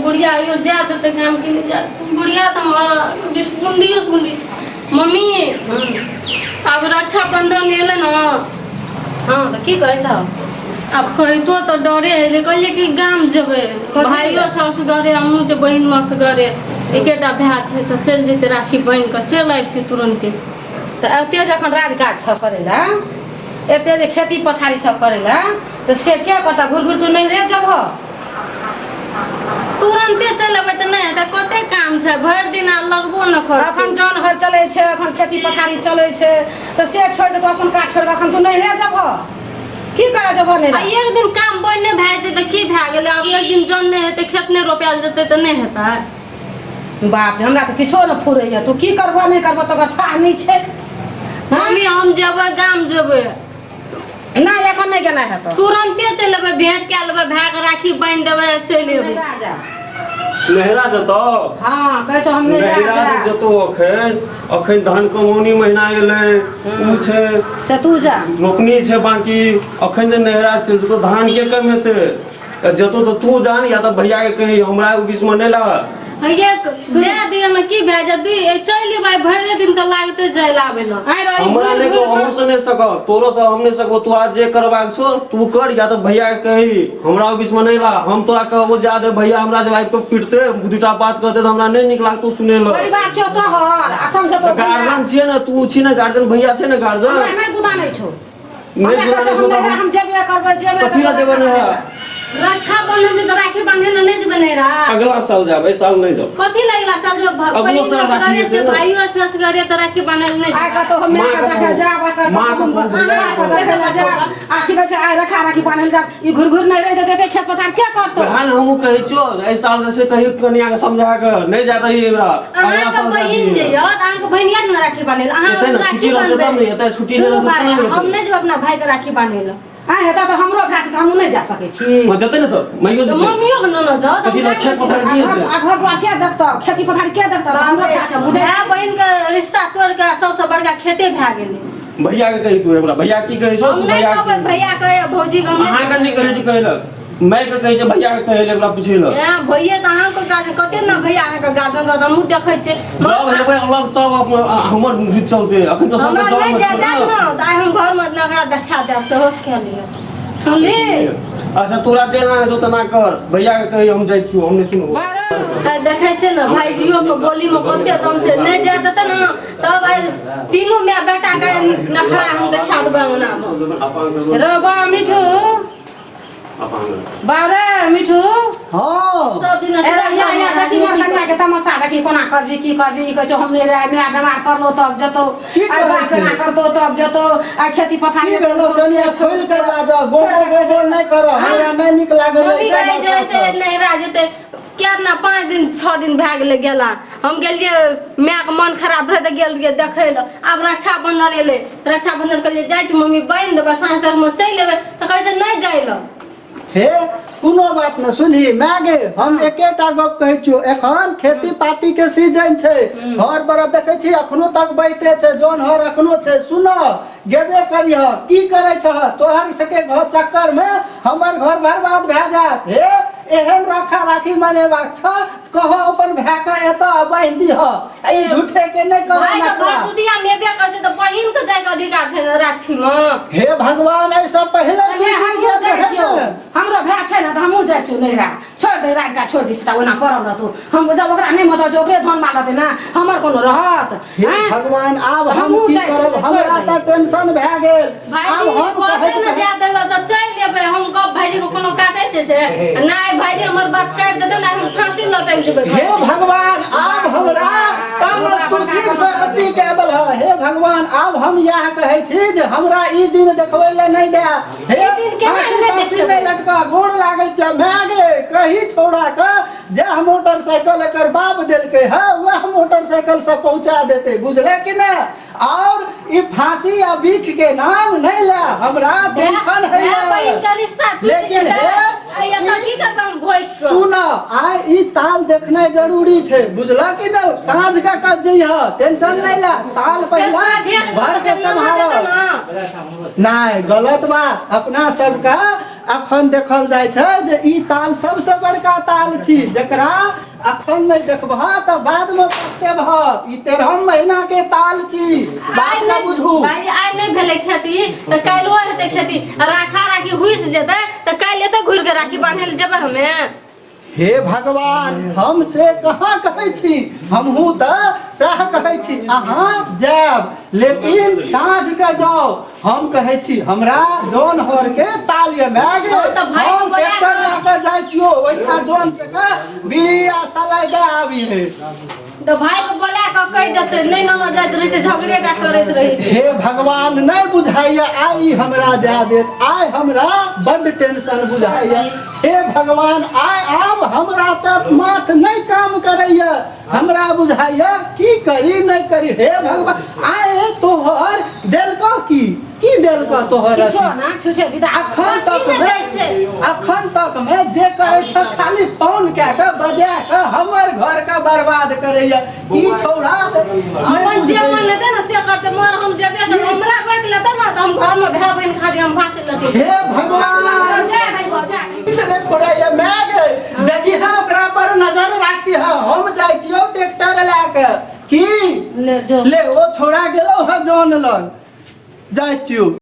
बुढ़िया आइयो जा देतै काम कि नहि जा बुढ़िया तऽ हमरा बिस्कुंडियो सुंडी मम्मी आब रक्षाबंधन एलै ने। हँ, तऽ की कहै छौ? आब कहितो तऽ डरे है जे कहलियै कि गाम जेबै। कथी? भाइयो छै असगरे, हमहूँ जे बहिन असगरे, एकेटा भाय छै, तऽ चलि जेतै, राखी बान्हि कऽ चलि अबितै तुरन्ते। तऽ एते जखन राजकाज छौ करै लए, एते जे खेती पथारी सब करै लए, तऽ से के करतौ? घुरि घुरि तू नैहरे जेबह? तुरन्ते चलि अबै तऽ नहि हेतै, कते काम छै, भरि दिन आ लगबो न करतै। अखन जन हर चलै छै, अखन खेती पथारी चलै छै, तऽ से छोड़ि कऽ तू अपन काज छोड़ि कऽ अखन तू नैहरे जेबह? की करऽ जेबह आ नैहरा? एक दिन काम बनि नहि भए जेतै तऽ की भए गेलै? आब एक दिन जन नहि हेतै, खेत नहि रोपायल जेतै तऽ नहि हेतै? बाप रे, हमरा तऽ किछो नहि फुरैया। तू की करबह नहि करबह तकर थाह नहि छै। मम्मी, हम जेबै, गाम जेबै। नहि, एखन नहि गेनाइ हेतौ। तुरन्ते चलि एबै, भेंट कए लेबै भायके, राखी बान्हि देबै आ चलि एबै। नैहरा जा। नैहरा जतौ? हँ, कहै छौ हम नैहरा नैहरा जा। जे जतौ अखन, अखन धान कमौनी महीना एलै, उ छै। से तू जा। रोपनी छै बाकी। अखन जे नैहरा चलि जेतौ, धान के कमेतै? आ जतौ तऽ तू जान या तऽ भैया के कही, हमरा ओहि बीच मे नहि लाग। हैया जाय दिअ ने, की भए जाय? दुई चलि एबै, भरि दिन तऽ लागतै जाय लए आबै लए। आँय रही, हमरा घुरि नहि घुरि कहू, हमहूँ से नहि सकब, तोरो से हम नहि सकबो। तू आज जे करबाक छौ तू कर या तऽ भैया के कही, हमरा ओहि बीच मे नहि ला। हम तोरा कहबो जा दे भैया, हमरा जे आबि कऽ पिटते, दूटा बात कहते तऽ हमरा नहि नीक लागतो सुनै लए। परिवार छौ तोहर आ समझतो तऽ गार्जियन छियै ने, तू छी ने गार्जियन, भैया छै ने गार्जियन। हमरा नहि गुदानै छौ। नहि हमरा गुदानै कहै छौ छौ तऽ हम हम जेबे करबै, जेबे। कथी लए जेबै नैहरा? रक्षा बंधन छै तऽ राखी बांधे लए नहि जेबै नैहरा? अगला साल जायब, एहि साल नहि जाउ। कथी लए अगला साल जो अगलो बहिन साल राखी असगरे हेतै छै, ने। भाइयो छै असगरे, तऽ राखी बांधे लए नहि आइ जेबै? कतौ हम माँ माँ के के देखै कहू। जाब, आइ कतौ माँ के हम कहू, भैया अहाँ के के देखै लए जाब। आ की कहै छै, आइ रखा राखी बान्हल जाब, ई घुरि घुरि नहि रहि जेतै तऽ खेत पथार के करतौ? वएह ने हमहूँ कहै छियौ, एहि साल जे छै कही कनिया के समझा के नहि जाय दही एकरा। अगला अहाँके साल जाय बहिन जे दही। यऽ तऽ अहाँके बहिन यऽ ने राखी बान्है लए? अहाँ एतै ने, राखी छुट्टी रहतै तब बान्हबै। ने एतै, छुट्टी नहि दुनू रहतै भाय तब ने हम एतै। नहि जेबै अपना भाइके राखी बान्है लए। आइ हेतै तऽ हमरो भाय छै तऽ हमहूँ नहि जा सकै छी? हँ, जेतै ने तऽ माइयो तऽ जेतै। मम्मियो के ननद जाउ तऽ कथी लए? हम खेत पथार आ की घर हेतै? आ घर दुआर के देखतौ, खेती पथार के देखतौ? तऽ हमरो भाय छै, बुझै भाय बहिन के रिश्ता तोड़ के सबसे बड़का खेते भए गेलै। भैया के कही तू एकरा, भैया की कहै छौ हम तू? नहि भैया कहबै भैया के, भौजी के हम नहि। अहाँके नहि कहै छै कहै माय के कहै छै, भैया के कहै लए, एकरा पूछै लए। ए भैया तऽ अहाँके गार्जियन कते ने, भैया अहाँके गार्जियन रहत, हमहूँ देखै छियै। जब हेबै अलग तब हमर जीत चलतै, अखन तऽ सबके हमरा जब नहि मे जाय छै देत ने। ने तऽ आइ हम घरमे नखरा देखा देब, सेहो कए लिअ। सुनली? अच्छा, तोरा जेना होइ छौ तेना कर, भैया के कही, हम जाइ छियौ, हम नहि सुनबो। आइ देखै छियै ने भाइजियो के बोली मे कते दम छै। नहि जाय देतै ने तब आइ तीनू माय बेटा के नखरा हम देखा देबै अंगना मे। रे बा मिठू, बाबरे मिठू। हाँ। सब दिन ए रे, या या देखी मोर कनिया के तमाशा देखी, कोना करबी, की करबी? ई कहै छौ हम नहि रह, माय बेमार पड़लो तब जतौ। की आइ कहै बाप छै? एना करतौ तब जतौ, आ खेती पथारी की भेलो कनिया? खोलि के बाजऽ, गोबो गोबो नहि करऽ, हमरा नहि नीक लागैया। मम्मी ई कहै छै तमाशा से सब। नैहरा जेतै क्या ना, 5 दिन 6 दिन भए गेलै गेला। हम गेलियै, मायके मन खराब रहै तऽ गेल रहियै देखै लए। आब रक्षाबंधन एलै तऽ रक्षाबंधन कहलियै जाइ छी मम्मी, बान्हि देबै, साँझ तकमे चलि एबै, तऽ कहै छै नहि जाइ लए। हे, कोनो बात नहि। सुनही माय गे, हम एकेटा गप कहै छियौ, एखन खेती पाती के सीजन छै, हर बरद देखै छी अखनो तक बहिते छै, जौन हर अखनो छै। सुन, गेबे करिह। की करै छह? तोहर सबके घर चक्कर मे हमर घर बर्बाद भए जायत। हे, एहन रखा राखी मनेबाक छ कह अपन भाय के एतऽ बान्हि दिह, आ ई झूठे के नहि कह। भाई के नखरा। भरदुतिया में एबे कर छै तऽ बहिन के जाय के अधिकार छै ने राखी में? हे भगवान, एहि पहिले अरे दू दिन हमहूँ गेल जाइ रहै छियौ। ने। हमरो भाय छै ने तऽ हमहूँ जाइ छियौ नैहरा। छोड़ि दे राजका, छोड़ि दे सीता, ओना पड़ल रहतौ। हम जब ओकरा नहि मतलब छै, ओकरे धन माल रहतै ने, हमर कोनो रहत? हे आँय? भगवान, आब हम हमहूँ की जाइ छियौ, करब? छोड़ि हमरा दही। तऽ टेंशन भए गेल। आब भाईजी हम कहते कहैत ने जा देला तऽ चलि एबै हम। गप भाईजी के कोनो काटै छै से नहि, भाईजी हमर बात काटि देतै ने, हम फांसी लटकि जेबै। हे भगवान, आब हमरा तामस कुर्सी से अति कए देल। हे भगवान, आब हम इएह कहै छी जे हमरा ई दिन देखबै लए नहि दे। हे, ई दिन केना फांसी नहि तांसी देखेबै? नहि लटका, गोड़ लागै छै माय गे। कही छौड़ा के जएह मोटरसाइकिल एकर बाप देलकै है, वएह मोटरसाइकिल से पहुंचा देतै, बुझले कि ने? और ई फांसी आ बीख के नाम नहीं ले, हमरा टेंशन है। भाय बहिन के रिश्ता टूटि लेकिन जेतै। हे, आ एतऽ की करबै हम भोजि कऽ? सुन, आइ ई ताल देखनाइ जरूरी छै, बुझल कि ने? साँझ के कब जइह, टेंशन नहीं ले, ताल पहिला साँझे के भर के तऽ ननद जेतै सम्हारब। ने। नहीं, गलत बात। अपना सबके अखन देखल जाइ छै जे ई ताल सबसे बड़का ताल छी, जकरा अखन नहि देखबह तऽ बाद में पछतेबह। ई 13 महीना के ताल छी, बात न बुझू। भाई, आइ नहि भेलै खेती तऽ काल्हिओ हेतै खेती। आ राखा राखी हुइस जेतै तऽ काल्हि एतै घुरि के राखी बान्है लए जेबै हमे। हे भगवान, हम से कहाँ कहै छी? हमहूँ तऽ सएह कहै छी, अहाँ जायब लेकिन साँझ के जाउ। हम कहै छी हमरा जौन हर के ताल ये माय गे। हँ, तऽ भाई के हम बोला ट्रैक्टर कऽ। लए कऽ जाइ छियौ ओहिठाम, जौन के बीड़ी आ सलाइ दए आबी है। तऽ भाई के बोला कऽ कहि देतै, नहि ननद जाइत रहै छै, झगड़े टा करैत रहै छै। हे भगवान, नहि बुझाइया आइ हमरा जाय देत। आइ हमरा बड्ड टेंशन बुझाइया। हे भगवान, आइ आब हमरा तऽ माथ नहि काम करैया। हमरा बुझाइया की करी नहि करी। हे भगवान, आइ तोहर देलकौ की की देलकौ तोहर? किछो ना, छुछे विदा। अखन तक की ने मे जाइ छै? अखन तक मे जे करै छ, खाली फोन कए के बजा के हमर घर के बर्बाद करैया ई छौड़ा। तऽ नहि अपन जे बुझबै। मन हेतै ने से करतै, मगर हम जेबे करबै। हमरा रोकि लेतै ने तऽ हम घरमे भाय बहिन खातिर हम फाँसी लगेबै। हे भगवान, जा नहीं बा, जा। किछु नहि पड़ैया। माय गे, देखी हँ, ओकरा पर नजर राखी हँ। हम जाइ छियौ ट्रैक्टर लए के की ले जो। ले, ओ छौड़ा गेलौ हँ जौन लग, जाइ छियौ।